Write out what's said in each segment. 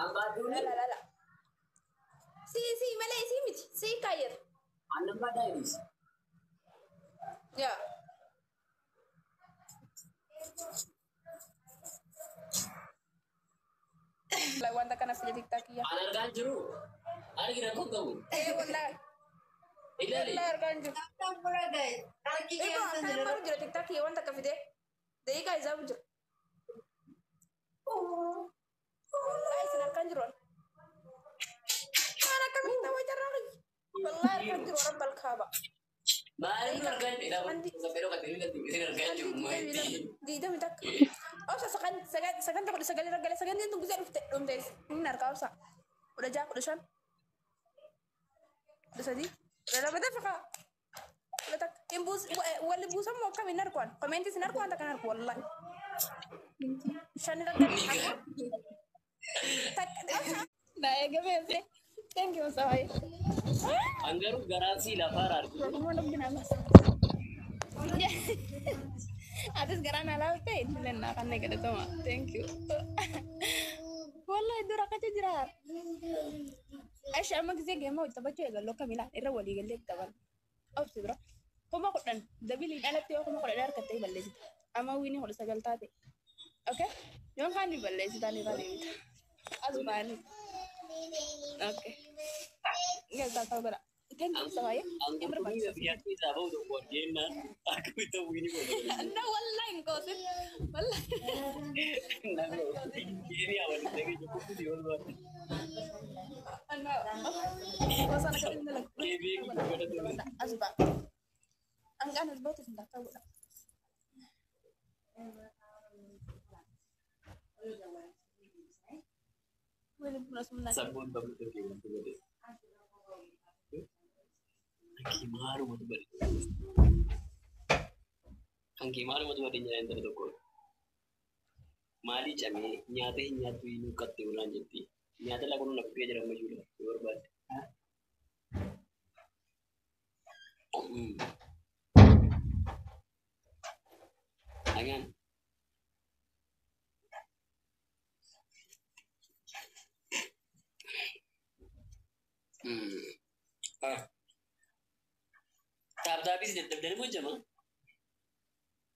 Ambaadduuni. Lala lala. Si si malee si miti si kaayyata. Annan baadhaa jedhis. Yaa. Wanta kana fide TikTok-iyya. An argaan jiru. Argi rakkoo qabu. Eh wallahi. Ilaali. Wallahi argaan jiru. Tap godhaa guys. Harki Ibo keessa akkana jira. maru jira TikTok-iyya wanta akka fide. Daqiiqaa isaa jira. Wallahi isin argaan jiru. Waan akkamitti ta'uu jarraa kiyya. Wallahi argaan jiru rabbal kaaba. Maaliif argaan jiru? Isin argaan jiru. Digdami takka. Obsa saganta 19 irra galee sagantiin tun gizee dhufte dhumtees. Inni argaa obsa. 16 15 13 12 dafa 11 hin buus walli buusan moo akkam hin argu koomeentis hin argu wanta kan argu wallahi. Shan irra galee afur. Takka obsa. Na eegameesse. Thank you Mustafa. An garuu garaan sii lafaara argu. Atis garaan alaalte illee kan eegalatama. Thank you. Wallahi dura kacha jira. Aisha amma gisee geema hojii taphachuu eegallu akka milaan irra walii gallee taphan. Obsi bira. 10,000 dabiliin alatti yoo 10,000 harkattee balleessita. Amma wiini 19 taate. Okay? Yoon kaan ni balleessitaan irraa deemita. As baanii. Okay. Galtaa ta'uu godha. Thank you Mustafa. An qurxummii biyya keessaa bahu tokko argeennaan akkamitti wiini godhatu. No, wallahi hin qoosin. Wallahi. Namni waliin dhagee jiru yoo barbaade. No. Osoo akka inni dalagu. Deebi'ee godhatu. As ba'a. Anqaan as bahutu sin ta'uu godha. Wali buna sumna. Sabboon barnoota kee wanti godhe. Kan maalumatu bade. Kan kee maalumatu bade nyaata intala tokko. Maalii camee nyaata hin nyaattu hin huqqatte olaan jetti. Nyaata laquun na bukkee jira ammayyuu yoo barbaadde. Agaan. Taaptaapis dadhabdanii hojjama.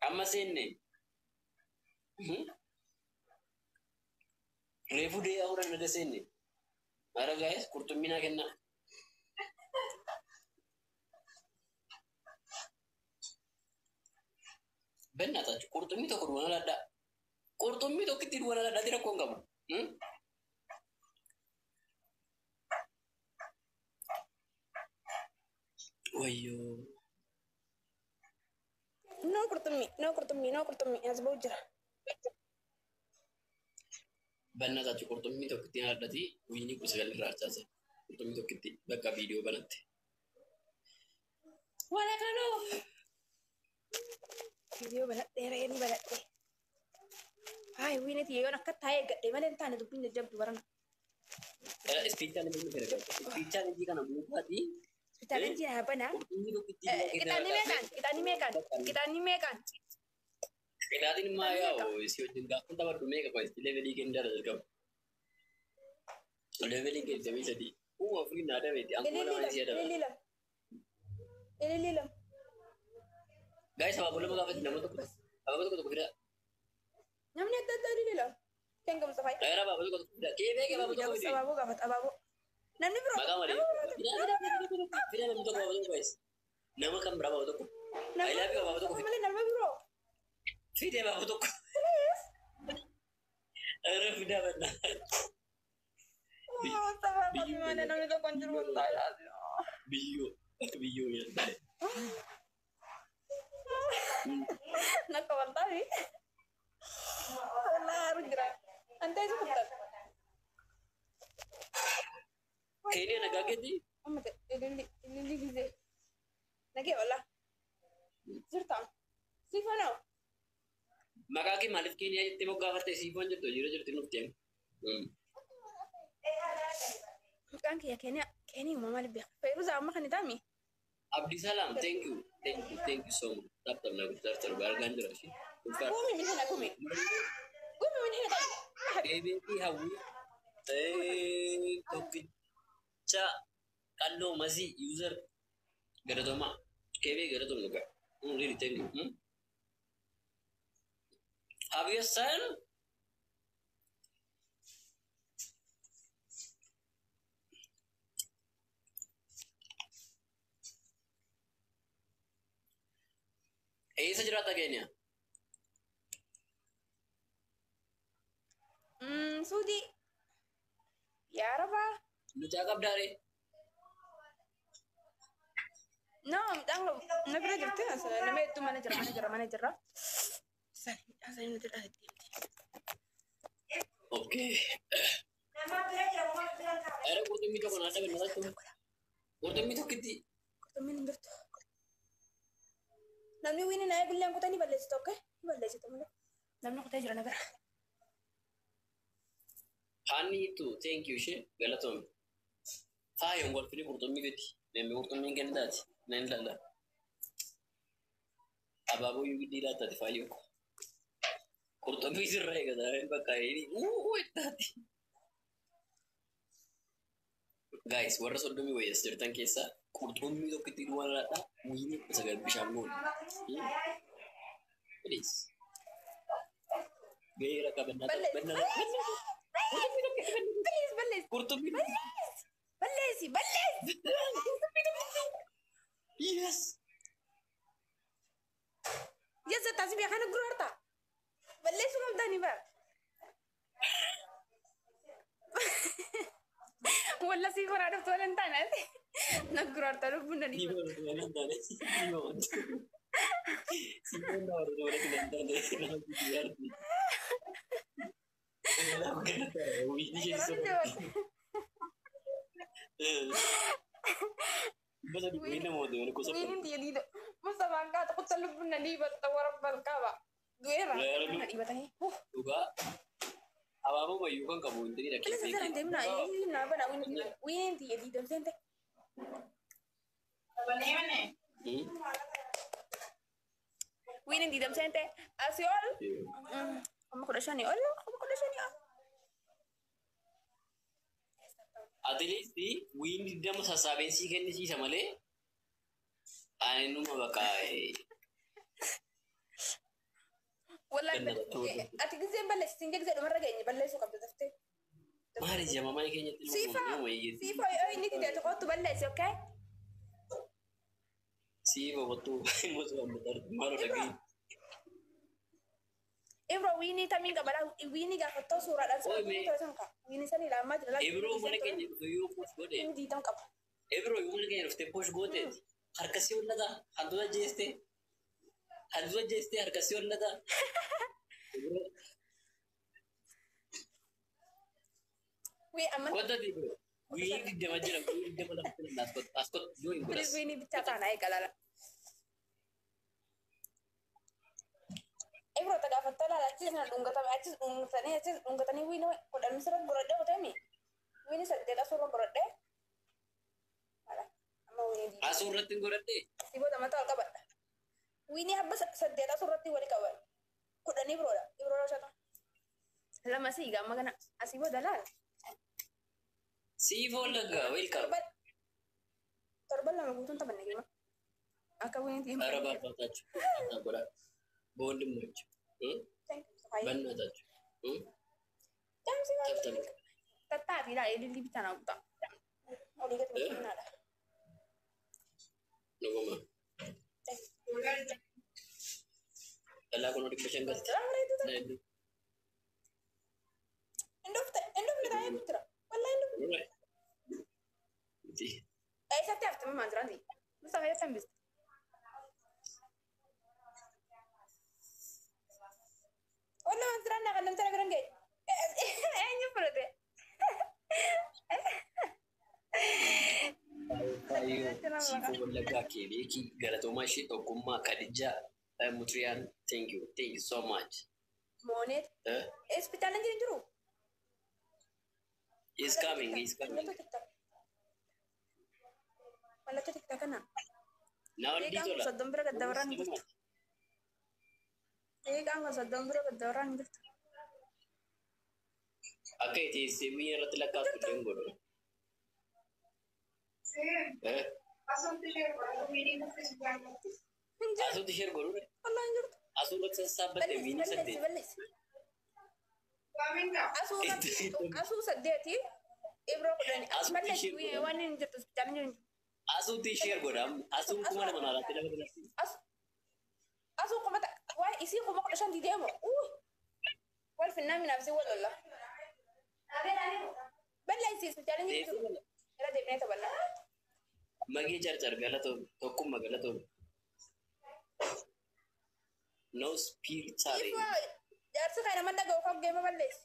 Amma seenne. Reefu dee afuran erga seenne. Mara gaa'es qurxummii naa kennaa. Bennatachu qurxummii tokko duwwan aladhaa. Qurxummii tokkitti duwwan aladhaati rakkoo hin qabu. Wayyoo. No qurxummii, no qurxummii, no qurxummii as bahu jira. Bennatachu qurxummii tokkitti aladhaati wiinii 19 irraa harcaase. Qurxummii tokkitti bakka viidiyoo banatte. Wala kanoo. Viidiyoo banadhee re'een banadhee. Hayi wiiniti yoon akka taa'ee gadhee malee hin taane dubbiin jajjabdu barana. Speed challenge ni fedha. Speed challenge kana muukaatii. Challenge haa banaa. Qurxummii tokkitti Qixaanni meeqaan? Qixaanni meeqaan? Qixaanni meeqaan? Qixaatiin maa yaa'u si wajjin gaafa taphadhu meeqa qofa itti levelii kenni dara jalqaba. Levelii kenni 23. Uuma afurii naa dabeeti. Ankoo lama si adaba. Ililii lama. Ililii lama. Gaa'is abaaboo lama gaafatti nama tokko abaaboo tokko tokko fidaa. Namni adda addaa ililii lama. Kenga Mustafaa. Dhagaa abaaboo tokko tokko fidaa. Kee beekee abaaboo tokko fidee. Abaaboo gaafata abaaboo. Namni biroo. Maqaa malee. Fidaa fidaa namni tokko abaaboo tokko gaa'is. Nama kan biraa abaaboo tokko. I love you abaaboo tokko fide. Malee nama biroo. Fidee abaaboo tokko. Irra fidaa bannaa. Mustafaa malee namni tokko hin jiru wallahi. Biyyoo. Akka biyyoo nyaata. Nakka wallahi. Wallahi haru jira. Ante isa kuttan. Keeniyaa nagaa keetii? Amma ililli ililli gisee. Nagee wallah. Jirta. Sifanoo. Maqaa kee maaliif Keeniyaa jettee moggaafatte siifoon jirtu jira jirti nuuf deemu. Maqaan kiyya Keeniyaa Keenii uumamaa maaliif beeka? Feeruza amma kan itaami. Abdi Salam, thank you, thank you, thank you so much. Tap tap na guddaa darba argaan jira ishee. Ulfaadha. قومي من هنا قومي. قومي من هنا طيب. Deebiin fi hawwii. Tokkicha qalloo masii user galatoomaa. Keebee galatoom dhugaa. Really thank you. Hmm? Have you son? Eessa jiraata Keeniyaa? Suudii. Yaa rabaa. Mucaa qabdaaree? No, midhaan qabu. Na bira jirti. Nama hedduu mana jira, mana jira, mana jira. Sani, midhaan sanii nuti dhalatte. Okay. Nama bira jira, nama bira jira. Ara qurxummii tokko naa dhabe nalatti. Qurxummii tokkitti. Qurxummiin hin jirtu. Namni wiini na eegulleen kutee ni balleessitu, okay? Ni balleessitu malee. Namni kutee jira na bira. Haanni tu thank you ishee galatoome. Faayoon golfini qurxummii gadi. Namni qurxummiin kennitaati. Nan ilaala. Abaaboo iyyuu giddii laattaati faayyoo. Qurxummii sirraa eegata. Bakka inni uuu ittaati. Guys, warra 30 wayii as jirtan keessaa qurxummii tokkitti duwwaan laadhaa wiini 19 bishaan goone. Please. Ga'eera qabannaa. Balleessi. Please, balleessi. Qurxummii. Balleessi, balleessi. Yes. Yes, taasi biyya kana gurgurta. Balleessuu qabdanii bara. Walla sii karaa dhuftu wala hin taane na gurgurta lubbuun na Ni dhiiba. baratu wala hin taane. Ni baratu. Si bonna baratu wala hin taane. Nama guddaa. Nama guddaa. Wiini keessa. Basa dubbii namoota wala gosa. Wiinin tiyya diida. Mustafaan kaata kutta lubbuun na dhiiba warra balkaaba. Du'eerra na dhiibatanii. Dhugaa abaaboo mayyuu kan qabu hin ta'in Kila sasara hin deemna naa bana wiinin tiyya diida seente. Wiinin diidam seente asii ol. 15,000 ol, 15,000 ol. At least wiin 20 sassaabeen sii kennisiisa malee ani numa bakka Wallahi ati giseen balleessisin gisee dhumarra geenye balleessuu qabda daftee. Maali jama mana keenyatti Siifa siifa yoo inni dide tokkotti balleessi, okay? Siifa wattuu immoo maal dhagahi. Ibro wiinii tamiin qabala wiinii gaafattoo suuraadhaan Oi, mee. ture san ka wiinii sanii ilaamaa jira. Ibro mana keenya dhufe yoo push godhe Wiinii diidam qaba. Ibro yoo mana keenya dhufte push goote harkasii hollata hantuuta jeeste hantuuta jeeste harkasii hollata. Ibro Wii amma Kottu Ibro wiinii 20 jira wiinii 20 lafatti nalla as kottu as kottu yoo hin please godhas. Wiinii bichaa taana eegalala. Ibro ta gaafattoo laala achis na dhungatame achis dhungatanii achis dhungatanii wiinii 10 sirra godhadhee otemi wiinii 8 asurra godhadhee. Hala amma wiinii diidam. Asuu irratti hin godhadhe. Si booda mataa ol qabadha. Wiinii habba 8 asurratti wali qaban. 10 ibroodha. Ibroodha shata. Lama sii gamma kana asii booda laala. Siif wallaggaa welcome. Torban 2 guutuun taphanne geema. Akka wiinii diimaa. ኧረ በአባታችሁ አታጎዳ በወንድሞች በእናታችሁ ተብተብ Tattaati ilaa ililli bitaa naa guutaa. Olii gadi bittinnaadha. Nuguma dhalaa kun 500 galte. Jira bareedu ta'a. Hin dhufte hin dhufne taa'ee jira. Wallaahi hin dhufne. Eessatti hafte mamaan jiraan ta'e? Mustafa eessa hambiste? Wallaahi waan jiraan naa kan namtara biran ga'e. Eenyu fudhate? Siifoo Wallaggaa Keebeekii galatoomaa ishee tokkummaa Kadijaa Mutriyaan thank you, thank you so much. Mooneet. Hospitaalaan jiru jiru. Is coming, is coming. Mallattoo TikTok. Mallattoo TikTok kana. Naa Eegaan kun tola. 30 bira gaddabarraan hin jirtu. Eegaan kun 30 bira gaddabarraan hin jirtu. Akka itti wiinii irratti lakkaa'atu illee hin godhu. Eh? Hin jiru. Asuutti share godhu. Wallahi hin jirtu. Asuu irratti sassaabbatte Balleessi wiinii balleessi saddeet. balleessi. Asuu irratti asuu saddeeti. Ibroo kudhani. Asuutti Balleessi share godhu. waan hin jirtu hospitaalli hin jiru. Asuutti share godha. Asuun 2000 alaatti nama kanatti. Asuu kuma waa isii 15,000 dideemo. Wal finnaa minaafsi wal lolla. Balleessi hospitaalli hin jirtu. Irra deemnee taphannaa. Magii carcar galatoom tokkummaa galatoom. No speed challenge. Ifaa jaarsi kana nama dhaga'u kan geema balleessi.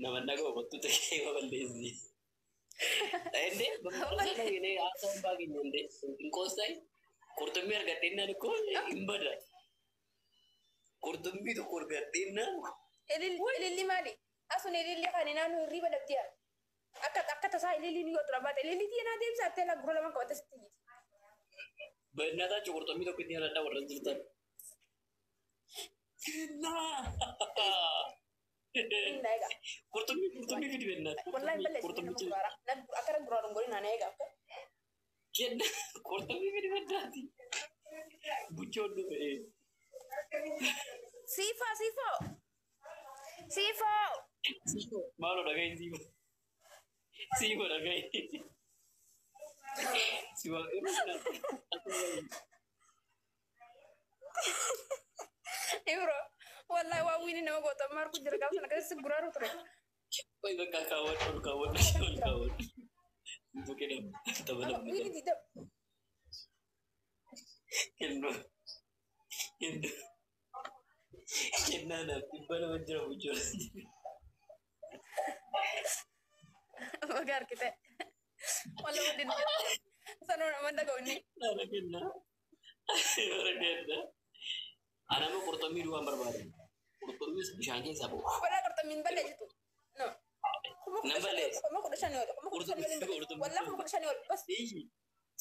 Nama dhaga'u battu ta'ee balleessi. Ende babal'ee haasawwan baay'een ende hin qoostai qurxummii argadheennaan ikkoo hin bada. Qurxummii tokko argadheennaan Ililli maali? Asun ililli kan naannoo hirriba dhabdiya. Akka akka tasaa ililli yoo dura baate ililli tiyanaa deemsa attee laggura lama qabatte sitti jiiti. በእናታችሁ qurxummii tokko itti nyaadhaa warra jirtan. Kennaa! Inni eega. Qurxummii qurxummii fidi በእናትህ. Wallahi balleessi nama Qurxummichi guraara. Akkana guraaruun godhin ana eega. kenna qurxummii fidi በእናትህ. Buchoon dhufe. Siifoo siifoo. Siifoo. Maaloo dhagahi siifoo. Siifoo dhagahi. Si waaqayyo. Ibro. Wallahi waa wiini nama goota amma harku jira gaafa sana keessatti guraaru ture. Qoy bakka kaawwadhu ol kaawwadhu ol kaawwadhu. Bukkee tapha lammataa. Wiini diidam. Kennuu. Kennuu. Kennaa naaf 200 jira buchoon. Baga harkite. Wallahi wanti sanuu nama dhaga'u inni. Nara kennaa. Nara kennaa. Anama qurxummii duwwaan barbaada. Qurxummiis bishaan keessaa ba'u. Wallahi qurxummiin balleessitu. No. Nan balleessa. 15,000 ol. 15,000 ol. Qurxummii. Wallahi 15,000 ol. Bas.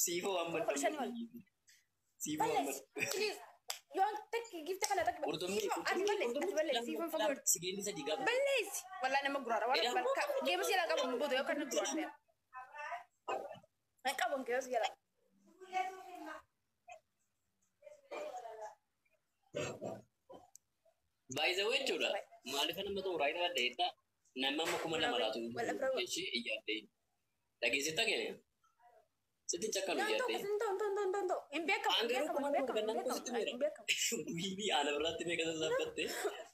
Siifoo waan 15,000 ol. baddu. Siifoo waan Balleessi. baddu. Please. Yoon takki gifta kana takki. Qurxummii. Ati balleessi. Ati balleessi. Siifoon fagoo. Sigeenni sadii gaafa. Balleessi. Wallahi nama guraara. Waan geema si jalaa qabu booda yookaan nama guraara. Hin qabu geema si jalaa. By the way jechuudha. Maaliif nama xumuraa hin adda nama amma 2000 laatu ishee iyyaadde. Dhageessetta keenya. Sitti chakkanu Nan ta'u iyyaadde. hin ta'u hin ta'u hin ta'u hin beekamu hin An garuu beekamu kuma hin lama beekamu hin gannaan kuusitti beekamu hin meera. beekamu. Wiinii ana biraatti meeqa sassaabbatte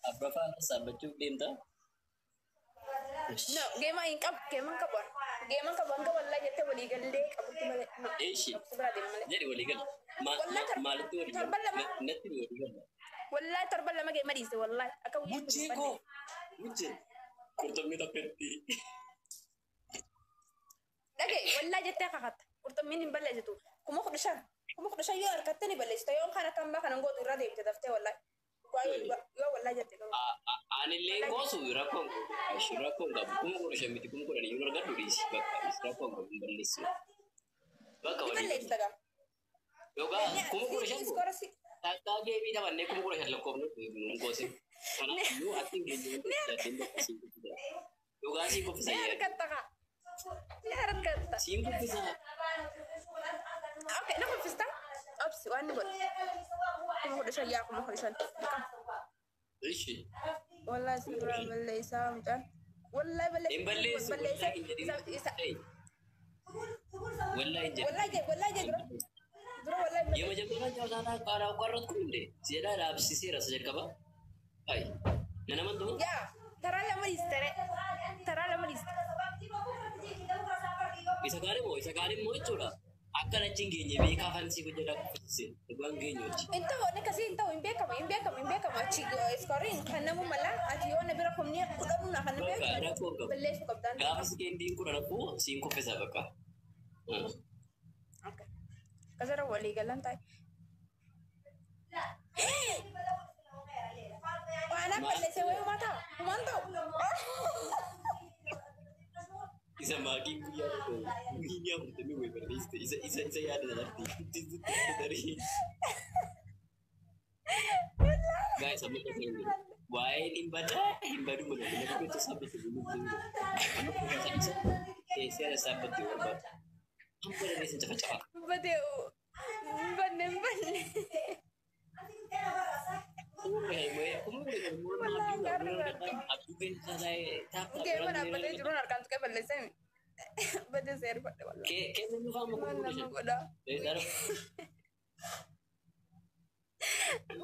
afuraffaa sassaabbachuuf deemta. No, geema hin qabu geema hin qabu. Geema hin qabu hanga wallahi jettee walii gallee qabutti malee. No. Eeshi. Qabsu biraa deema malee. Jedhi walii gala. Wallahi Maalitti walii torban gala? lama. Natti walii gala. Wallahi torban lama geema dhiiste wallahi akka wayii Muchee koo. Muchee. Qurxummii tokkotti. Dhagaye wallahi jettee kakatta. Qurxummiin hin balleessitu. 15,000. 15,000 yoo harkatte ni balleessita. Yoo kan akka ammaa kanan gootu irra deemte daftee wallahi. Yoo wallahi jette garuu. Anillee goosu rakkoon qabu. Rakkoon qabu. 15,000 miti 10,000 yoo argadhu dhiisi. Bakka rakkoon qabu hin balleessu. Bakka Ni walii balleessita gaa. Yookaan 15,000 Iskoora si. Takkaa geebii taphannee 15,000 lakkoofnu hin goosin. Kanaaf iyyuu ati hin geenye wanti bakka siin kuffisa. Yookaan siin kuffisa Ni yaada. harkatta gaa. Ni harkatta. Siin kuffisa. Okay, na kuffista. Obsi waan ni godhu. 15,000 yaa 15,000. Ishi. Wallahi si biraa balleessaa mucaan. Wallahi balleessa. Hin balleessu. Balleessa. Wallahi hin jedhin. Isa. Wallahi hin jedhin. Wallahi jedhe wallahi jedhe dura. Dura wallahi balleessa. የመጀመሪያ ጨዋታ አላቋረጥኩም እንዴ? ዜና ላብሲሴ ራስ ጀልቀባ አይ ነነመንቱ Yaa taraa lama dhiiste re. Taraa lama dhiiste. isa gaarimoo isa gaarimoo jechuudha. Akka achi hin geenye beekaa fansii hojjetaa kuffisee dhugaan geenyooti. Hin ta'u inni akkasii hin ta'u hin beekamu hin beekamu hin beekamu achi iskooriin kan namu mala ati yoo na bira kumni kudhanuu na kan Bakka beekamu rakkoo qabu. balleessuu qabdaan. Gaafa sikendiin kudha rakkoo siin kuffisa bakka. Okay. Kasara walii galan taa'e. Waan balleessee wayii uumaa ta'a. Uumaan ta'u. Isa maakiin guyyaa tokko guyyaa afurtamii wayii barreessite isa isa isa yaada sanatti tarii. Gaa'is amma keessa hin jiru. Waa'een hin badaa hin baduu malee nama keessa saabbatti keessee saabbatti barbaadu. Hamma dandeessan cafa cafa. Badee hin banne hin banne. Geema dhaabbatee jiruun harkaan tuqee balleessee badee seerri fadhe wallaahi. Maal nama godha?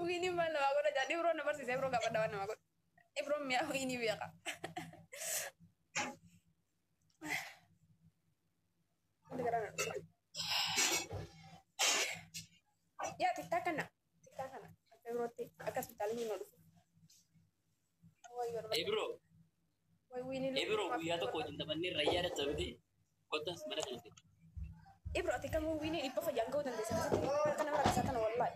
Wiini maal namaa godha jaadhi Ibroon na barsiise Ibroon gaafadha waan namaa godha. Ibroon mi'a wiinii beeka. Yaa tiktaa kana tiktaa kana akka Ibrootti akka hospitaalli hin dhufu. Ibro, Way wiinii Ibro guyyaa tokko wajjin taphannee rayyaa dadhabate kottas mana kana seeti. Ibro ati kamuu wiinii dhibba fayyaan ga'uu dandeessa akkasitti akka nama rakkisaa kana wallaahi.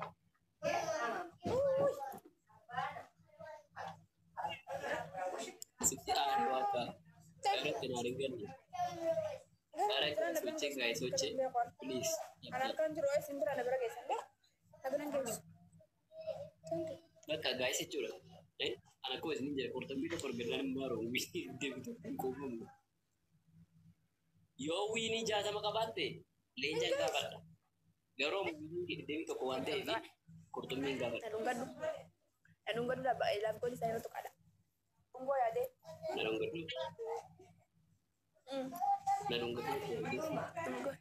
Sitti aanu akka irratti naan hin ganne. Ara sochee gaa'e sochee please. An harkaan jiru isin bira na bira geessan bee na bira geessu. Bakka gaa'e jechuudha. Ana akkuma isin jedhe qurxummii tokko argannaan immoo haroo wiinii deebitu hin quufamu. Yoo wiinii 60 qabaatte leencaan gaafadha. Garuu wiinii 21 waan ta'eef qurxummiin gaafadha. Na dhungadhu. Na dhungadhu laaf gooli isaa yeroo tuqaadha. Dhungoo yaadee. Na dhungadhu. Na dhungadhu. Dhungoo.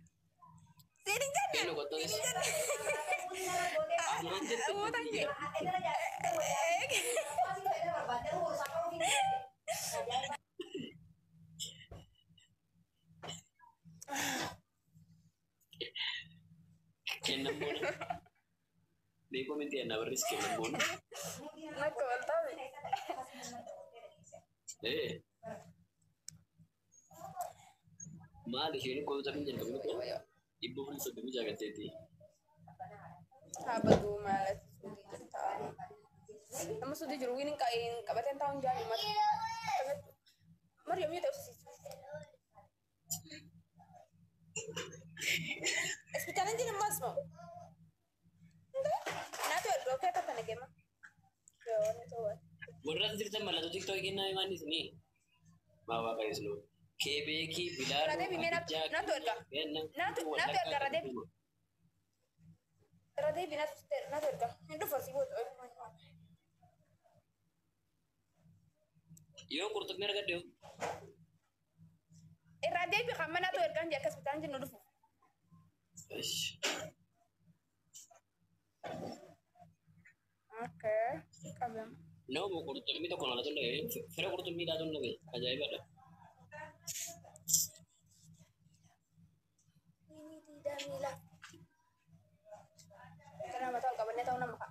Siin hin jenne. Kennu qottonis. Siin hin jenne. Uutan kee. Kennan boona. Beekoo minti ennaa barreessi kennan boona. Nakka waltaame. Ee. Maal isheen qoota hin jalqabne kun 436 galteetti. Dhaabatu maal suutii jirta. Nama suutii jiru wiin hin qabateen taa'uun jaali mata. Maryam yoo ta'u sisiisu. Hospitaalaan jiran maas moo? Naatu erga okee akka tana geema. Yoo ni ta'u. Warra as jirtan mallattoo tiktookii kennaa himaan isinii. Maa waaqa isinuu. Keebeekii, Bilaaloo, Irra deebi mee naatu erga. Naatu erga irra deebi. Irra deebi naatu erga. Hin dhufu asii booda. Yoo qurxummii argadde hoo? Irra deebi kan mana naatu ergaan jee akka hospitaalaan jennu dhufu. Ish. Okay. Qabama. Nama qurxummii tokko nalatu dhabe fira qurxummii dhaatu dhabe ajaa'ibadha. Wiinii diidaa miila. Kana mataa ol qabannee ta'uu nama ka'a.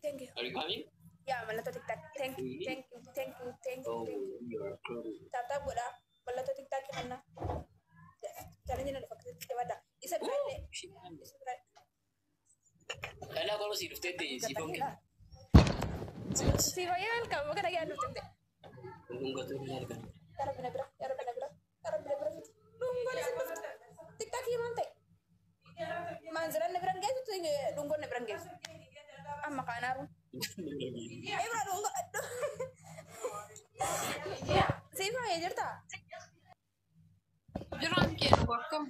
Thank you. Are you coming? Yaa mallattoo tiktaak. Thank you, thank you, thank you, thank you, Oh, thank you. you are coming. Tap tap godhaa. Mallattoo tiktaakii kanna. Challenge na dhufa akkasitti jabaadha. Isa bira illee. Isa bira. Dhalaa qoroo sii dhufteetti siifoon kenna. Si fayyee welcome kana yaa dhufte. Dhungatu hin argan. Yaa Rabbi na bira, yaa Rabbi na bira, yaa Rabbi na bira fiti. Dhungoon isin dhufte. Tiktaakii maal ta'e? Maanziraan na biran geessu dhungoon na biran geessu. Amma kaanaaru. Ibra dhungoo. Si fayyee jirtaa? Jiraan keenu akkam?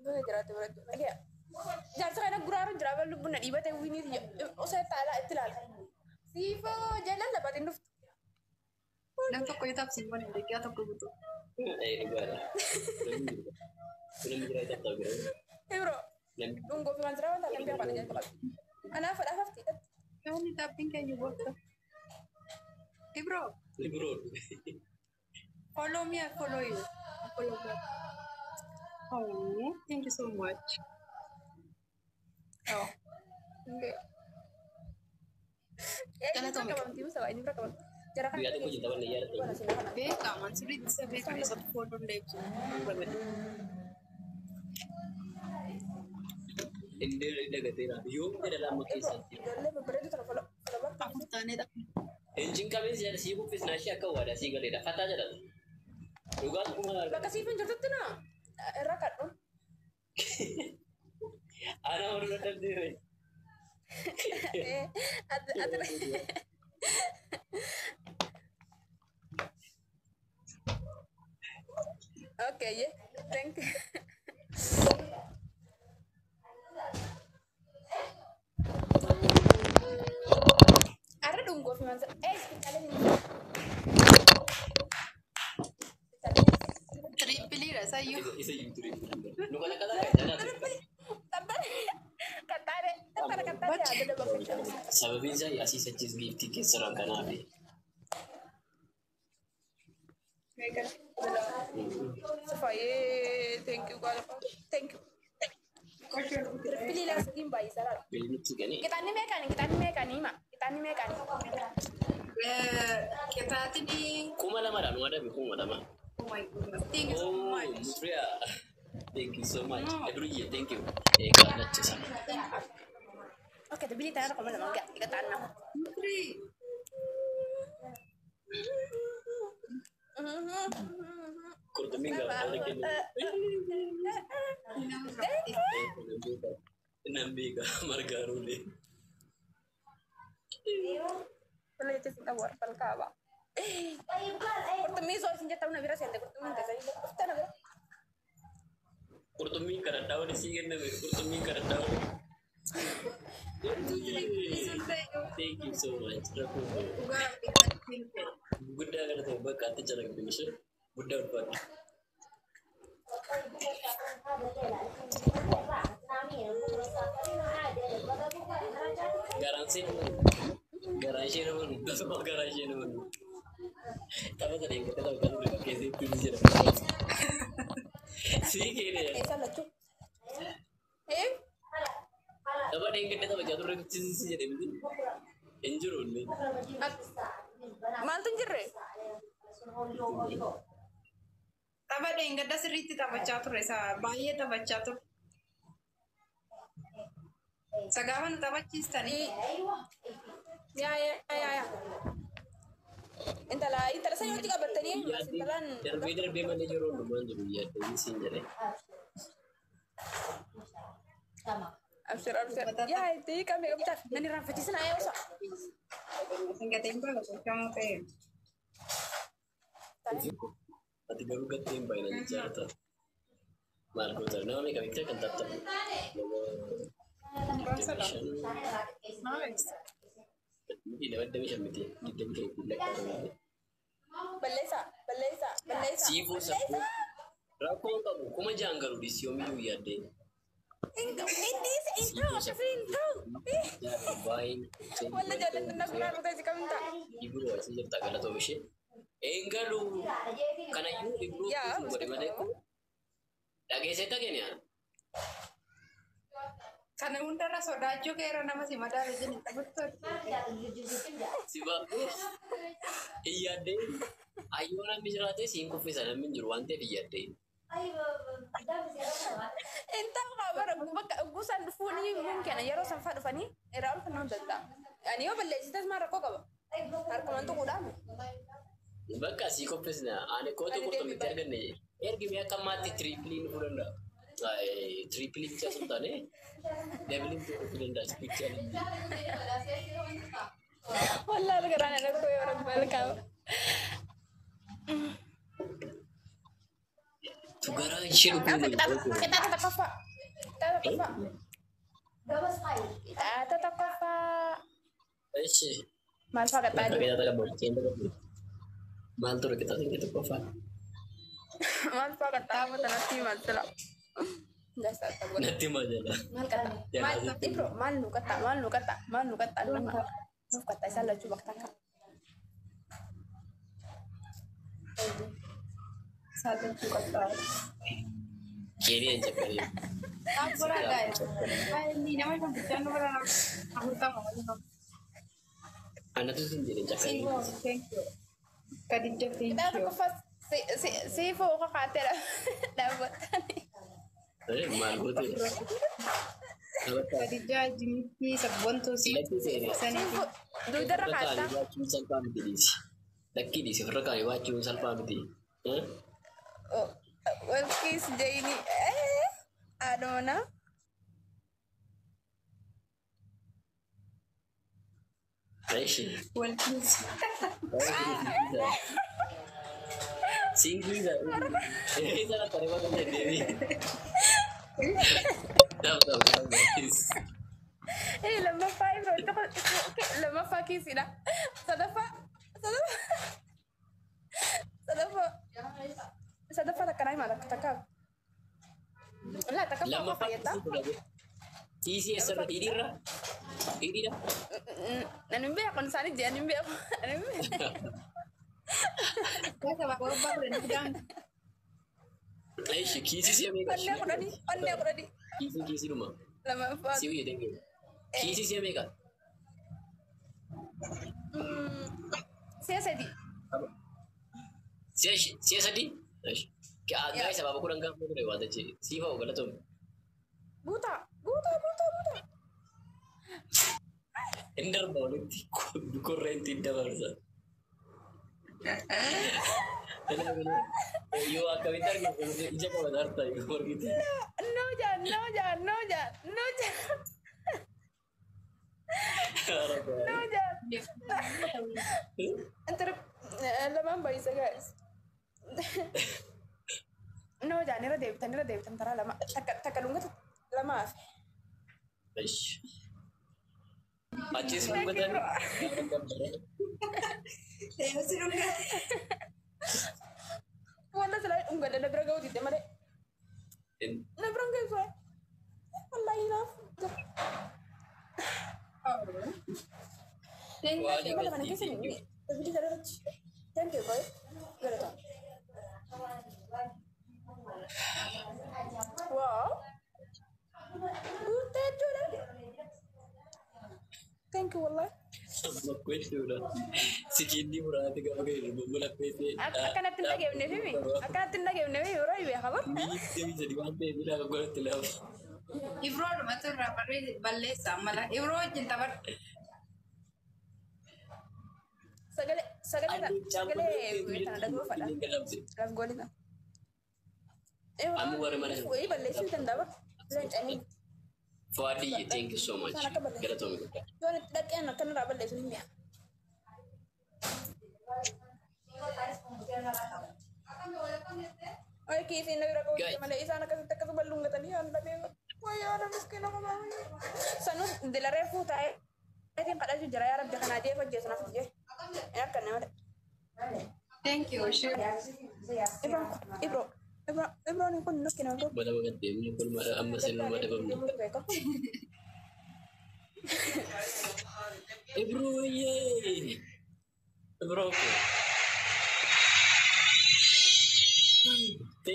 Gosa jiraatu biratti. Dhagee. Jaarsa kana guraaru jira bal lubbuun na dhiibate wiiniiti osoo taalaa itti ilaala. Siifoo jalaan lafatiin dhuftu. Nam tokko yoo taphsiin waliin deeggaa tokko guutuu. Ee dhugaadha. Namni jira taphtaa bira. Ibro Namni dhungoo fi maanziraa wanta kan beekan jedhu qabdi. Anaaf fadhaaf hafti. Kaani taappiin keenya bootta. Ibro, biroo. Follow me, I follow you. I follow back. Oh, thank you so much. Oh, Inni bira qabamti musa inni bira qabamti. Jara kana Guyyaa tokko hojii taphanne yaadatta. Beekama, sirriitti isa beekan isatti follow deebisuu barbaada. Inni dagateera. Yoom jedha lamma keessatti. Ijoollee babbareedu tana follow follow bakka. Afur taanedha. Injin qabeessi jedha sii kuffisna ishee akka waadaa sii galeedha. Fataa jedhama. Dhugaan kuma Bakka siif hin jirtutti naa irra kadhu. Ana warra dadhabdee. Ati Okay, yeah. Thank you. Arra dhungoo fi mansa. Eh, hospitaala hin Trippiliidha isayyuu. Isa iyyuu ture. Nu kana kana kana. Qaxxaare, qaxxaare, qaxxaare yaadada bakka Sababiin isaa asii sachis giiftii keessa rakkanaafi. Fayyee, thank you, God. Thank you. Trippilii laasitiin baay'isaa laala. Bilbichi gani. Qixaanni meeqani? Qixaanni meeqani hima? Qixaanni meeqani? Qixaatiin 2000dhaan nu adabe 2000. Oh my goodness. Thank you so Oh, much. Mutria. Thank you so much. No. Ebruye, thank you. Egaa lacha sana. Okay, bilii tanarra 2000 ga'a. Qixaanna. Mutri. Qurxummiin gaafa kennu. Nan beeka margaaruulee. Tola jecha sin qabu warra falkaaba. Qurxummii soo isin jettan na bira seente qurxummiin teessanii dhufte na bira. Qurxummiin kadhadhaa wali sii kenname. Qurxummiin kadhadhaa wali. Thank you so much. Rakkoo guddaa kana ta'u bakka atti calaqabin ishee guddaa ulfaadha. Garaan ishee nama garaan ishee nama tasuma garaan ishee nama tapha sana eeggate tapha kan ture keessatti ni jira. Sii keenya Eessa lachuu? Eh? tapha eeggatte tapha jaaturre si jedhe miti hin jiru inni. Maaltu hin jirre? Tapha dheengadda sirriitti taphachaa turre isa baay'ee taphachaa turre. Isa gaafa nu taphachiistanii Yaa yaa yaa yaa. Intala intala sanyii wajji qabattanii intalaan Darbee darbee malee yeroo hundumaa hin jiru yaaddanii siin jedhe. Abshir abshir. Yaa itti qabee qabdaa. Nan irraanfachiisina yaa osa. gateen baala tolfamoo ta'e. Ati garuu gattee hin baay'ina jechaa jirta. Maal goota nama meeqa beektaa kan taphatamu? Nama 25 miti, nama 25 miti, 25 lakkaa'ame. Balleessaa balleessaa balleessaa. Siifuu saffuu rakkoo qabu 6000 garuu dhiisi yoomiyyuu yaaddee. Inni hin ta'u akkasii hin ta'u. Baay'een Walla jaalladhu na guraa rutee si kam ta'a. Ibiroo asii jirta galatoof ishee. Eengalu kanayyuu ibiroo Yaa godhe malee dhageessee dhageenya. Kana hundarra sodaachuu keera nama si madaala jini taphattu. Si baafuu hin yaaddee ayyoo namni jiraate siin kuffisa namni hin jiru waan ta'eef hin yaaddee. Hin ta'u bara bakka gusaan dhufuun mumkina yeroo sanfaa dhufanii irraa ol fannoo danda'a. Ani yoo balleessitas maal rakkoo qaba? Harkumaan tuquudhaan. Bakka sii kuffisna ani kootu qurxummitti arganne ergi mi'a akka ammaatti tiriipilii dhufuu danda'a. Tiriipilii bicha sun taane dabiliin dhufuu danda'a sipiichaa. Wallaahi garaan rakkoo yoo rabbi malkaaba. Tu garaa ishee dhufuu Qixaaxa tokkoffaa. Qixaaxa tokkoffaa. Qixaaxa tokkoffaa. Ishee. Maal fa'aa qaxxaa jiru? Qixaaxa qabu. Maal ture qixaaxa inni tokkoffaa? Maal fa'aa qaxxaa tanatti maal sila? Natti himaa jala. Maal qaxxaa? Maal ibro maal nu qaxxaa? Maal nu qaxxaa? Maal nu qaxxaa? Nuuf qaxxaa isaan lachuu bakka takka. Saalachuu qaxxaa. Keeniyan cakkalee. Abbora gaa'e. Inni nama kan bichaan nu bira 40 waliin. Anatu sin jedhe cakkalee. Siifoo thank you. Kadijja thank Qixaaxa you. tokkoffaa siifoo kakaatee dhaabbatanii. Maal goote? Kadijja jimmitti sabboontuu si. Lakkii seene. Sanii. Dugdarra Ofirra kaattaa. kaa'anii baachuun salphaa miti dhiisi. Lakkii dhiisi ofirra kaa'anii baachuun salphaa miti. Walkiis jayini adoona. Eshi. Wal kiisi. Siingiisa. Isa taree bakka deebii. Tap tap tap. Lammaffaa Ibro lammaffaa kiisiidha. Sadaffaa sadaffaa sadaffaa sadaffaa takka naa himaa takka takka. Laa takkaffaa Lammaffaa fayyaddaa. kiisii eessarra dhiidhiirra? Dhiidhiidha? Ani hin beeku isaanii jee ani hin beeku. Ani hin beeku. Keessa bakka abbaa kudhanii fidaan. Eshi kiisii si'a meeqa? Onnee kudhanii onnee kudhanii Kiisii kiisiidhuma. lammaffaa. Si biyya deemee. Kiisii si'a meeqa? Si'a sadi. Si'a sadi? Eshi. Gaa isa baaba kudhan gaafa ture waan ta'eef siif haa galatoomne. Guutaa guutaa guutaa guutaa. Hin darba walitti korreentii hin dabarsa. Yoo akkamitti arginu ija qabata harta yoo argite. No jaan no jaan no jaan no jaan no jaan. Intar lamaan baay'isa guys. No jaan irra deebitan irra deebitan taraa lama takka takka dhungata lamaaf. Achis dhungatan. Si dhungate. Wanta silaa dhungadha na bira ga'uu didde malee. Na bira geessu. Wallaahi naaf. Mana kana keessa bili gara irratti. Thank you boy. Galata. Wow. Guuttee jechuudha. Thank you wallahi. Sikiinni muraate gaafa ga'e bola feetee. Akkanatti hin dhageefne fimi. Akkanatti hin dhageefne fimi yeroo hibee qaban. Miidhagina sadi waan ta'eef ilaa godhatti laafa. Ibroo dhumatu irraa balleessaa mala. Ibroo wajjin taphadhu. Sagalee sagalee sagalee tana dhaguu fadha. Laaf goolina. Amma warri mana Wayii balleessuu danda'a. Leencanii. Fuadiyye, thank you so much. Galatoomii guddaa. Yoon itti dhaqeen akkanarraa balleessu ni mi'a. Ay kiisiin na bira ga'uu malee isaan akkasitti akkasuma lungatanii aan dhabee. Wayyaa na miskiina qomaa. Sanuu dilaree fuutaa'ee. Eetiin kadhachuu jira yaa rabbi kanaa jee hojjeessu naaf jee. Hin harkanne malee. Thank you. Ibro Ibro Ibro Ibroon kun nukkina Ibro. Bala baga deemni kun amma sinuma dhabamne. Ibrooyyee! Ibroo ko.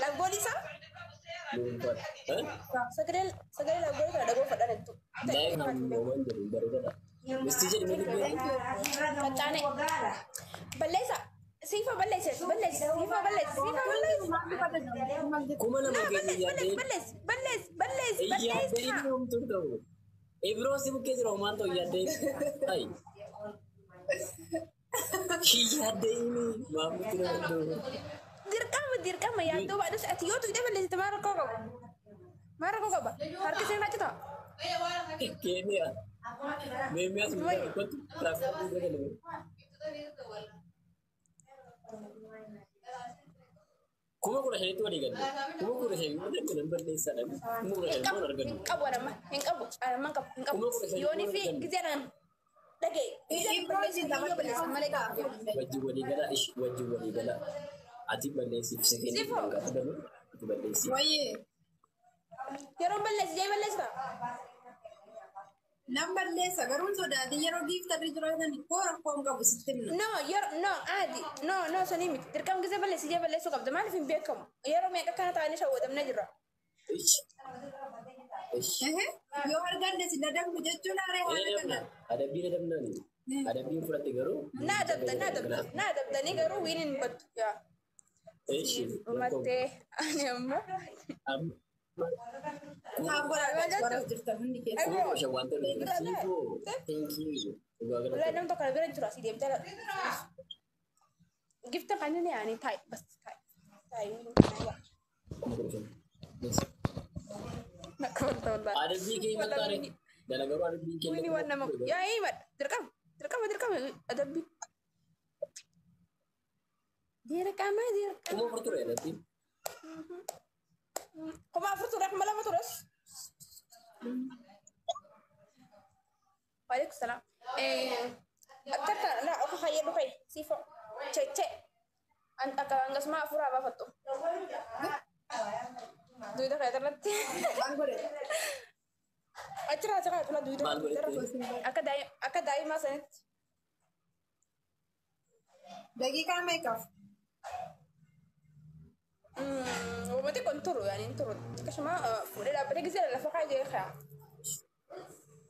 Lafgoon isaa sagalee sagalee lafgoon kana dhagoo fadhan jettu. Misti jedhi mee. Qaxxaane. Balleessa. Siifa balleesse balleesse siifa balleesse siifa balleesse. 2000 keenya yaaddee. Balleesse balleesse balleesse Yaaddee balleesse. inni homtuu ta'u. Ibroo si bukkee jira homaan ta'u yaaddee. Ayi. Yaaddee inni maamutti nama ta'u. Dirqama dirqama yaaddoo baadhus ati yoo tuqxee balleessite maal rakkoo qaba? Maal rakkoo qaba? Harki sirraa citaa? Keeniyaa. Meemee as bukkee kottu tiraafikii bira galame. 15,000tti walii galle. 15,000 yoo darbe nan balleessaadha. 15,000 immoo hin argannu. Hin qabu anamma hin qabu anamma hin qabu hin qabu. 15,000 Yoonii fi gizee anan dhagee gizee balleessu yoo balleessan malee gaafa. Wajjin walii galaa ishi wajjin walii galaa. Ati balleessiif sekeendii Sifoo. gaafa galu ati balleessiif. Wayyee. Yeroo balleessi jee balleessita. Nan balleessa garuu sodaatii yeroo giiftarri jiraatan koo rakkoo hin qabu sitti himna. No yeroo no aadi no no sanii miti dirqama gizee balleessi jee balleessuu qabda maaliif hin beekamu yeroo meeqa kana taa'anii shawwatamnee jirra. Ishi. Ishi. Yoo arganne si dadhabnu jechuun haree haala kana. Adabbiin adabnaani. Adabbiin fudhatte garuu. Na adabda na adabda na adabdanii garuu wiin hin battu yaa. Ishi. Dhumattee ani ammoo. Taaf godhaa warra jirtan hundi keessa. 15,000 waan ta'eef siifoo. Thank you. Dhugaa Wallahi galatoomii. namni tokko na bira jiru asii deemtee gifta kan inni yaani taa'i bas taa'i taa'i 15,000. Yes. Nakka wanta wallahi. Adabbii kee maxxaane. Dalagaruu adabbiin kee. Wini waan nama yaa himadha dirqama Dirqama dirqama adabbii. Dirqama dirqama. 4,000 ture adabbiin. 4,000 ture 2,000 tures. Waalaikum salaam. Akka la akka fayyadu kai siifo cheche akka hangasuma afuraa baafattu. Duuda kee irratti. Achirraa achirraa tula duuda. Maal godhette? Akka daa'imaa sanitti. Daqiiqaa meeqaaf? Uummati kun turu yaani hin turu. Akkasuma fuudhee dhaabbatee gisee lafa kaayee jee kaa.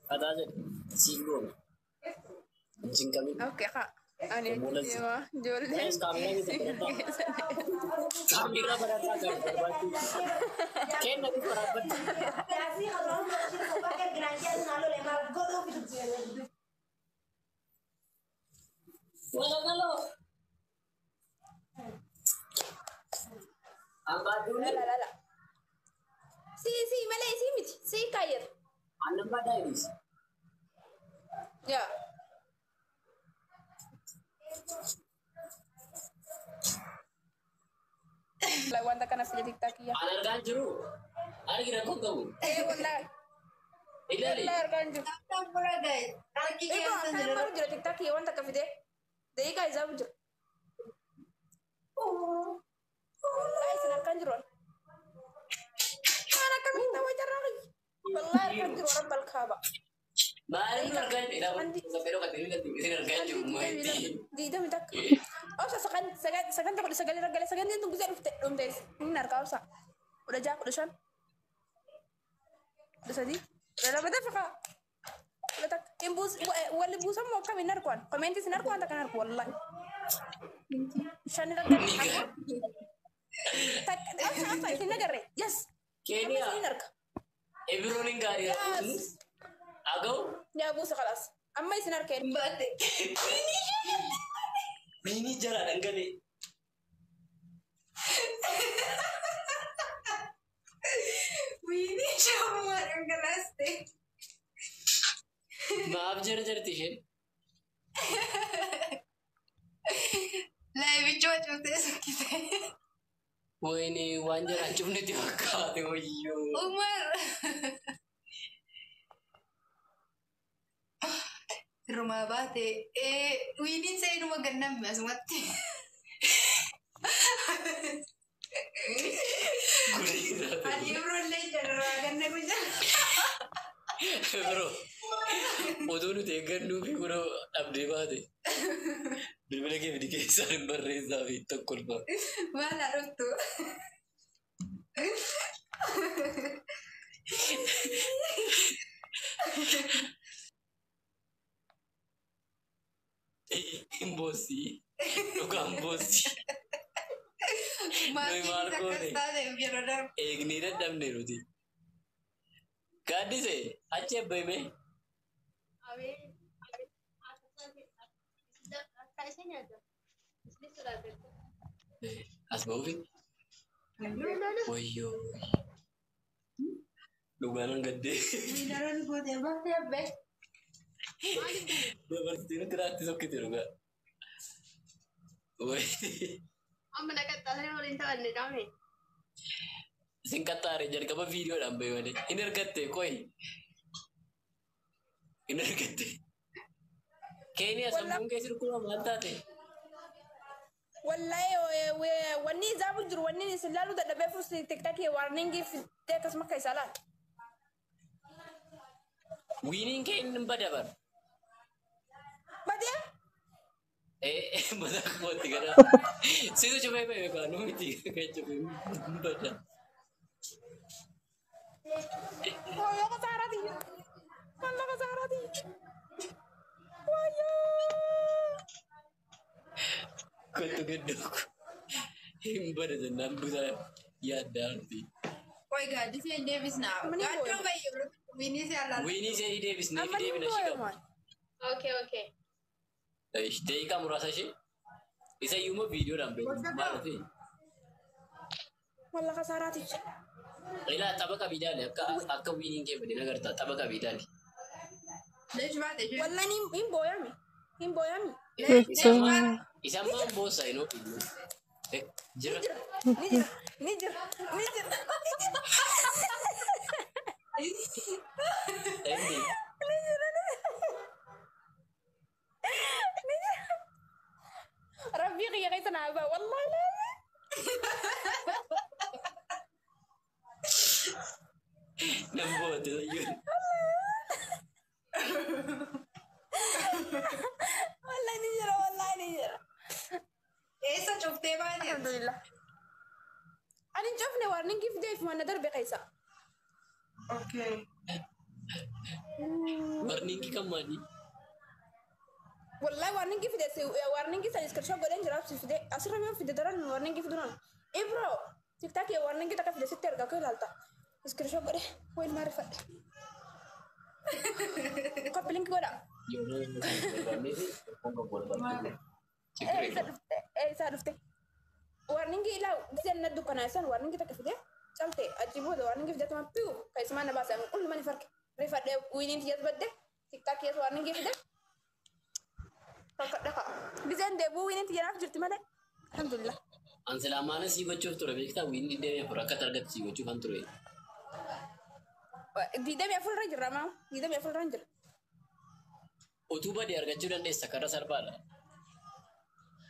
Fataa jedhe siif goone. Hin qabin. Okay haa. Ani deema ijoolleen. Kunis kaameeraa keessa barataa. Kaameeraa barataa kan barbaachuu. Kenna bifa waraabbattu. Walagaloo. Ambaaduun La la la. Si si malee si miti si kaayyata. aannan badaa ibis. Yaa. Wanta kana fide tiktaakiyya. An argaa hin jiru. Argi rakkoo qabu. Ee wallahi. Ilaali. Wallahi argaa hin jiru. Tambura guys. Harki Ibo keessa akkan jira. maru jira tiktaakiyya wanta akka fide. Daqiiqaa isaa jira. Wallahi isin argaa hin jiru. Waan akkamitti ta'uu jarraa kiyya. Wallahi argaa hin jiru rabbal kaaba. Maaliif argaa hin jiru? Isin argaa hin jiru. Diidami takka. Obsa saganta 19 irra galee sagantiin tun guzee dhufte dhumtees. Inni argaa obsa. 16 15 13 12 dafa 11 hin buus walli buusan moo akkam hin argu an komeentis hin argu wanta kan argu wallahi. Shan irra galee afur. Takka obsa obsa isin agarre yes. Amma Keeniyaa. isin arga. Ibiroon hin gaarii. Yes. Aga'u. Yaa buusa khalaas. Amma isin arkeen. Baate. Miini jala dhangalee. Wiini shaamumaa dhangalaaste. Maaf jara jarti isheen. Laayibicha wacuutee sukkise. Wayne waan jaraan cufnetti fakkaate wayyoo. Umar. Hirmaa baate. Wiiniin seenuma gannamme asumatti. Ani Ibroollee jarraa ganna guyyaa. Bro, oduu nuti eeggannuu fi kunoo dhabdee baate. Bilbila kee fidi keessaan hin barreessaa fi tokko olfa. Maal haa dhuftu? Hin boossi. Dhugaan boossi. Maatiin maal akkas goone? taate yeroo darbu. Eegnee dadhabne nuti. Gaaddise achi abbaime. As ba'uufi. Wayyoo. Dhugaan hangaddee. Wiinaroon gootee baatee abbee. Dabarsitee nutti raatti sokkite dhugaa. Wayi. Amma naqaxxaasanii waliin taphanne dhaame. Isin qaxxaare jalqaba viidiyoodhaan bahe malee. Hin argatte qoyi. Hin argatte. Keeniyaa sammuun kee sirkuma maal taate? Wallahi wanni izaabu jiru wanni isin laaluu dadhabee fursi tiktakii warningii fidee akkasuma akka isaa laal. Wiiniin kee inni bada bara. Badee Eh, mataa kootti gara. Situ cufee bahe beekaa nu miti kan cufee hin bada. Wayyoo kasaaraati. Walla kasaaraati. Wayyoo. Kottu gaddooku. Hin bada jennaan busaa yaaddaa nuti. Qoy gaaddisee hin deebisnaa. Mani Gaaddoo bayyee wiinii si alaala. Wiinii ishee deebisnee Amma fi ni deebina ishee boo'e qaba. maal? Okay, okay. Daqiiqaa muraasa ishee. Isa iyyuu viidiyoodhaan beeku. Maal ta'e? Walla kasaaraati. Ilaa tapha qabiidhaan akka akka wiiniin kee badeen agartaa tapha qabiidhaan. Leesh baate ishee. Walla ni hin booyame. Hin booyami. Isaan maan boossa inoo jira. Ni jira. Ni jira. Ni jira. Indi. Ni jira. Ni jira. Rabbii kiyya keessa naa ba'a. Wallaahi laa. Nan boote sayyuun. Wallaahi ni jira. Wallaahi ni jira. Eessa cuftee baate? Alhamdulillah. Ani hin cufne, warning fidee fi mana darbe keessa. Okay. Warning kan maali? Wallahi warning fide, warning san screenshot godheen jira, si fide asirra yoo fide daran warning fidunan. Ibro, TikTok warning takka fide sitti ergaa koo ilaalta. Screenshot godhe wayin maarifadhe. Copy link godha. Yoo barbaanneef tokkoon qabu barbaanne. Eessa dhufte? Eessa dhufte? Warning ilaa giseen na dukkanaa isaan warning takka fide calte achi booda warning fide tuma piu kan isumaan na baase qulluma ni farke. Rifadhe, winiin tiyas badde, TikTok keessa warning fide. Tokko dhaqa. Giseen deebuu winiin tiyyanaaf jirti malee. Alhamdulillah. An silaa maala sii gochuuf ture beektaa? Win 24 akka argattu sii gochuuf an ture. 24 irra jirra maa? 24 irra jira. Utuu badee argachuu dandeessa, karra salphaadha.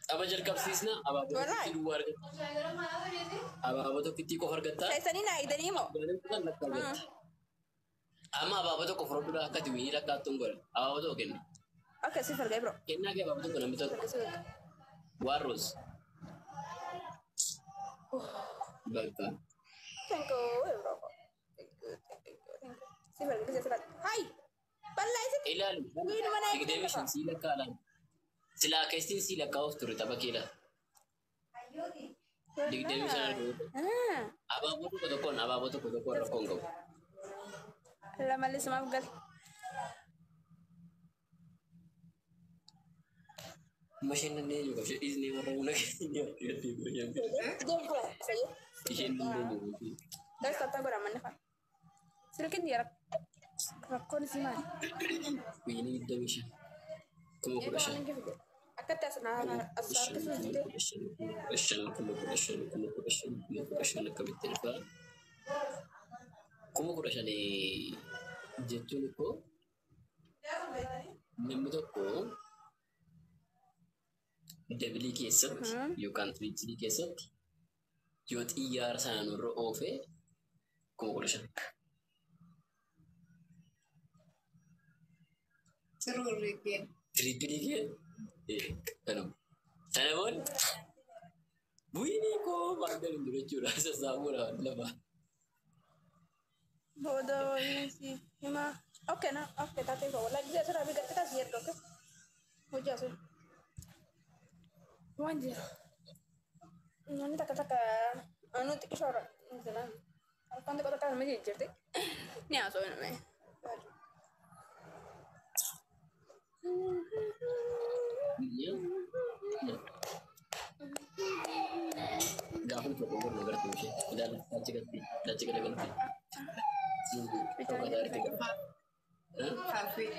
Tapha jalqabsiisna, abaaboo Wallaahi. tokkitti duwwaa argatta. Abaaboo tokkittii qofa argatta. Keessanii naa idanii moo? Gaariin lakka argatta. Amma abaaboo tokko fudhadhuudha, akka ati winii lakkaattuun godha. Abaaboo tokko kenna. Akka si farga ibro. Kennaa kee abaaboo tokko namni tokko. Waan roos. Bakka. Thank you ibro. Thank you, thank you, thank you. Si farga si farga. Hai. Bal'aa isitti. Ilaali. Win mana eegdee 25 sii lakkaa'aadhaan. Silaa keessi sii lakkaa'uuf ture tapha kee laata. 25 argatu. Abaaboo tokko tokkoon, abaaboo tokko tokkoon rakkoon qabu. Lama lisumaaf gal. Amma isheen dandeenyu qabu. Ishee dhiisnee warra buna keessa Deemu. isheen dandeenyu qabu. Guys, tap godha manni fa'a. Silkiin rakkoon isii maali? Winii 25. 15,000. Akkatti as naa as harkisuus didee. 15,000, 15,000, 15,000, 15,000, 15,000 akkamitti dhufaa? 15,000 jechuun ikkoo namni tokko double keessatti yookaan triple keessatti yoo xiyyaara sana nurra oofee 15,000. Sirrii kee. Triple kee kanuma. Sana booda winii koo maal galu jiru jechuudha. Sassaabuudha lafa. Booda wayii si himaa. Okay na, okay taatee koo wallahi gisee asirraa fi gartee taasii erga, okay. Hojii asii. Waan jiru. Namni takka takka anuu xiqqishoo irra jira. Harkaan xiqqoo takka nama jijjiirti. Ni haasoo namee. Gaafa tokko godhu agartuu ishee ilaala, achi galti, achi galagalti. Tokko taarti qaba. Kaaffee.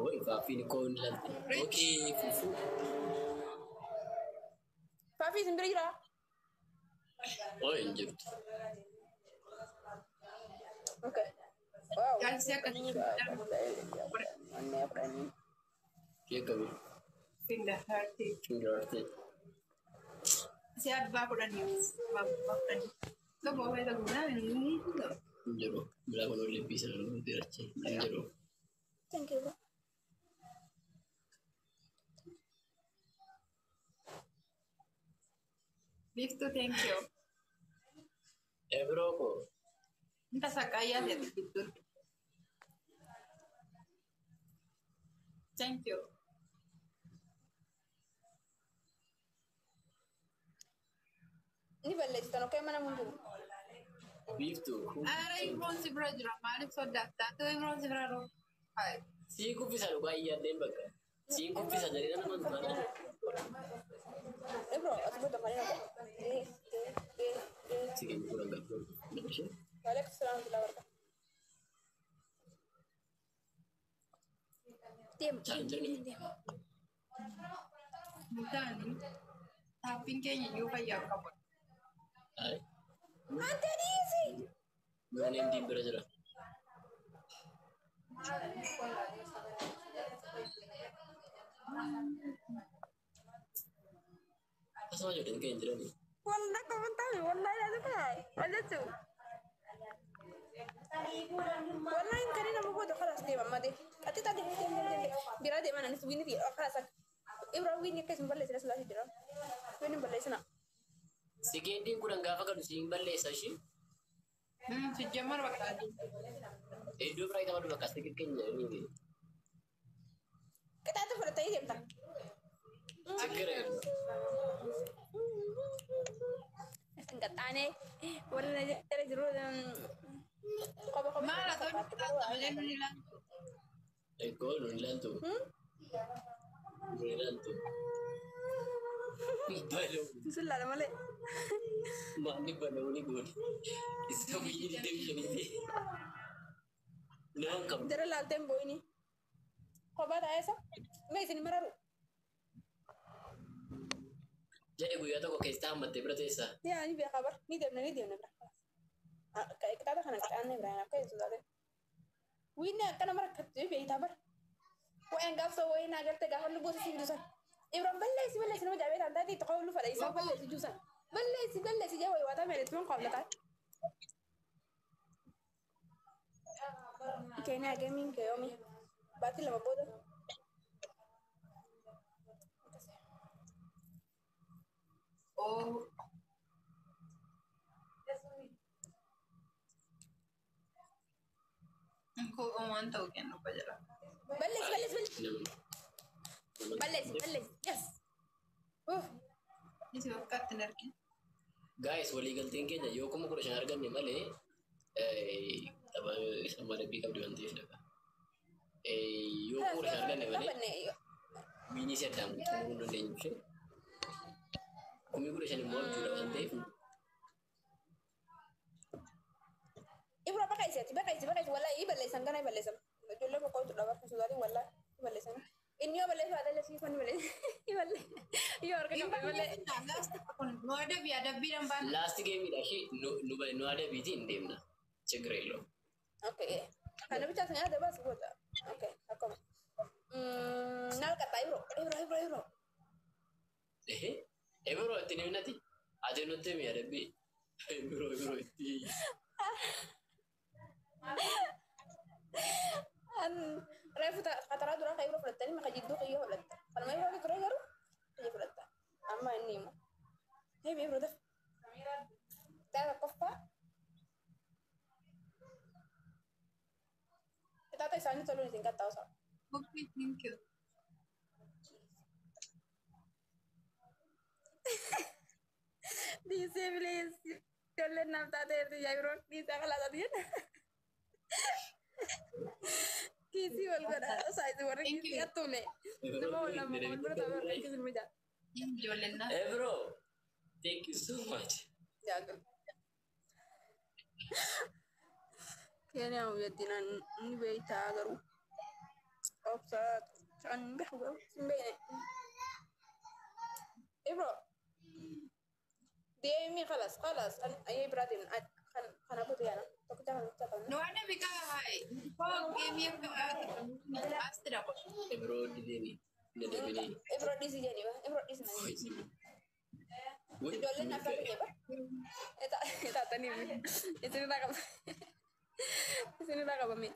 Oi, faaffiin koo hin ilaalte. Okay, fuufuu. Faafii isin bira jiraa? Oi, hin jirtu. Okay. Wow. Jaalisi akka Onnee kudhanii. Ishee qabu. Finger heartii. Finger heartii. Si abbaa kudhanii. Abbaa kudhanii. Tokko ofii tokko biraa hin Hin jiru. Biraa kun olii sana nu dirache. Hin jiru. Thank you, bro. Biiftuu, thank you. Ebroo koo. Inta saqqaayyaa ta'e gidduun. Thank you. Ni balleessitan, okay, mana mun jiru. Biiftuu. Ara Ibroon si bira jira, maaliif sodaattaa? Ibroon si bira jiru. Hai. Sii kuffisa, dhugaa iyyaalleen bakka. Siin kuffisa jedhee nama tufaadha. Ibro, as booda malee nama. Gee, gee, gee, gee. Si keenya fuula gaafa. Waalaikum salaam wa rahmatullahi wa barakatuh. Deem, deem, deem, deem. Mutaani taappiin keenya iyyuu fayyaa qabu. Ay, Ante dhiisi. waan MD bira jira. Asuma ijoolleen keenya jirani. Wallah komentar wallahi laatu kaay. Maal jechuu? Wallahi hin kanin nama gootu خلاص deema amma deema. Qaxxixa deema deema deema. Biraa deeman anis wiini fi خلاص Ibra wiini akka isin balleessina silaasi jira. Wiini hin balleessina. Sigeediin kudhan gaafa galu siin balleessa ishee. Sijjamar bakka Iddoo biraa itti bakka asii keenya jedhanii. Qixaaxa fudhatanii deemta. Sigira jedhu. Isin qaxxaanee warra jala jiru qoba qoba. Maal haa ta'u malee nu ilaaltu. Eggoo nu ilaaltu. Nu ilaaltu. Baloo. Sun laala malee. Maalli baloo ni goone. Isa biyyi digdami shaniiti. Nama hin qabdu. Jara laalteen boo'ini. Kophaa taa'eessa. Mee isin mararu. Jedhe guyyaa tokko keessaa hammattee bira teessaa. Yaa ni beekaa bar. Ni deemna ni deemna bira. Qixaaxa kana qixaanne biraan akka hin sodaate. Wiinni akkana marakkattu beektaa bar. Wa'een gaafsa wayii naa garte gaafa lubbuu si fidusan. Ibroon balleessi balleessi nama jaabee taan taatee itti qawlu fadha isaa balleessi juusan. Balleessi balleessi jee wayii waataa meelettuun qabla taate. Keenyaa gamiin kee yoomi? Baatii lama booda. Oo. Koo waan ta'u kennu jira. Balleessi balleessi balleessi. Nama. Balleessi balleessi. Yes. Uff. Isi bakka itti hin arginu. Guys, waliigalteen keenya yoo 15,000 arganne malee tapha isa madabbii qabdi waan ta'eef dhaqa. Yoo 15,000 arganne malee Taphanne wiinii si addaan guutuu hin dandeenyu ishee. 15,000 immoo abjuudha waan ta'eef Ibro baqayseeti baqaysi baqaysi wallahi balleessan kana balleessan. Ijoollee boqqootu dha barka sodaatiin wallahi balleessan. Inni yoo balleessu haadha illee fanni balleessu. Yoo harka Hin qabe malee. balleessinaa last kun nu adabbii adabbiidhaan baana. Last gameidha ishee nu adabiitii hin deemna. ችግር የለውም። Okay. Kana bicha sana yaada baas goota. Okay akkuma. Naal qaxxaa Ibro Ibro Ibro Ibro. Ibro itti himnati ati nutti himi adabbii. Ibro Ibro itti. Reefu qataraa duraa kan Ibro fudhattanii maka jidduu kiyyoo fudhatta. Kanuma Ibro ture garuu kiyya fudhatta. Amma inni himu. Deebi Ibro daf. Taa tokkoffaa. Qixaaxa isaanii toluun isin qaxxaawu. Okay, thank you. Dhiisee bilees ijoolleen naaf taateerti yaa Ibro dhiisee qalaasaati jenna. Kiisii wal godha osoo warri Thank kiisii you. hattuune. Nama wal lama wal bira ta'e warri kiisii mijaa. Ijoolleen naaf. Ebro, thank you so much. Jaagal. Keenyaa huyyaddiinaan ni beektaa garuu. Obsaa kan hin beeku garuu hin beekne. Ibro. Deemi خلاص خلاص أي biraa deemna kana butu yaana tokkicha kana bicha qabna. Nu adabi kaa koo geemii akka last dha kun. Ebro dideeni nadabini. Ibro dhiisi jedhani ba Ibro dhiisi na jedhi. Ijoolleen naaf taate ba. Taatanii isinirraa qaba. Isinirraa qabame.